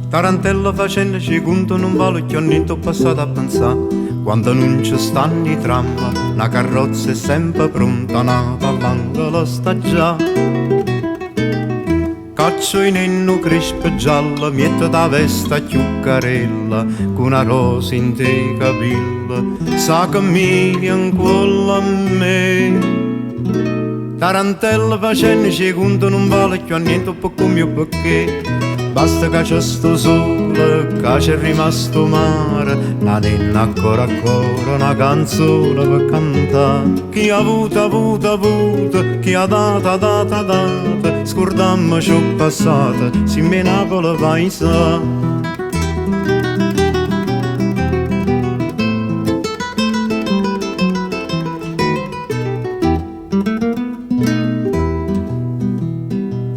Tarantella facennoce conto nun vale cchiù niente 'o passato a penzà. Quando nun ce stanno 'e tram, na carrozza è sempe pronta, n'ata all'angolo sta già. Caccio 'e nenno crespo giallo, miettete 'a vesta cchiù carella, cu na rosa 'int' 'e capille, sa cammina 'ncuollo a me. Tarantella facennoce conto nun vale cchiù a niente o come o perché. Basta che c'è sto sole, che c'è rimasto mare, na nenna ancora ancora, una canzone per cantare. Chi ha avuto, avuto, avuto, chi ha dato, dato, dato, scordammoci il passato, si me Napoli vai sa.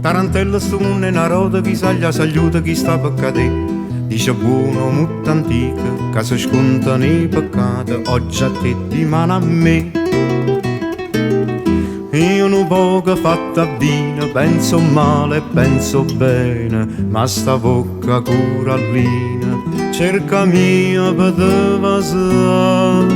Tarantella sto munno è una rota, chi saglia sagliuta, chi sta per cadere. Dice buono mutto antico, che si scontano i peccati, oggi a te dimane a me. Io nu poco fatta vino, penso male e penso bene, ma sta bocca corallina cerca mia per te vasare.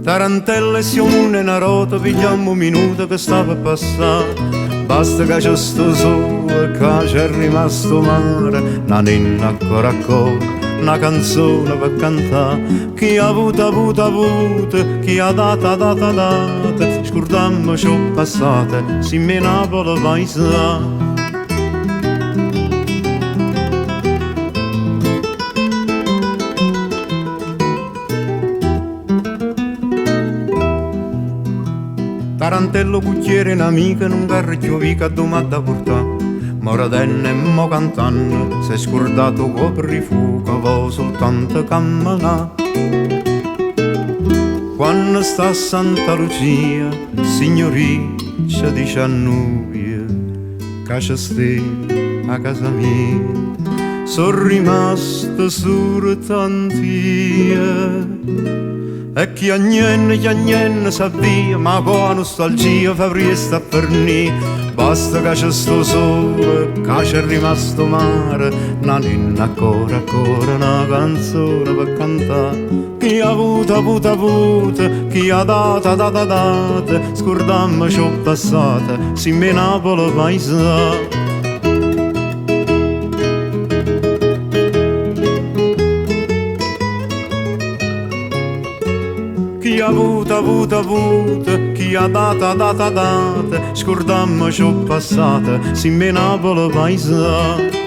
Tarantella se un è una rota, pigliamo un minuto che sta per passare. Basta che c'è sto sole, che c'è rimasto mare, una nenna ancora ancora, una canzone per cantare. Chi ha avuto, avuto, avuto, chi ha dato, dato, dato, scordammoci il passato, si me Napoli vai sa. Tarantello cucchiere un'amica non garra chiù vica domanda portà. Moradenne e mo cantanno, s'è scordato coprifuoco, vo soltanto camminà. Quando sta Santa Lucia, signorì, ci dice a noi, che ci stai a casa mia, sono rimasto solo tanti. E chiagnendo, chiagnendo s'avvia, ma poi la nostalgia fa presto a fornire. Basta che c'è sto sole, che c'è rimasto mare, una ninna ancora, ancora, una canzone per cantare. Chi ha avuto, avuto, avuto, chi ha dato, dato, dato, scordammoci il passato, si me Napoli paese. Chi ha avuto, avuto, avuto, chi ha dato, dato, dato, scordammoci il passato, si me Napoli paese.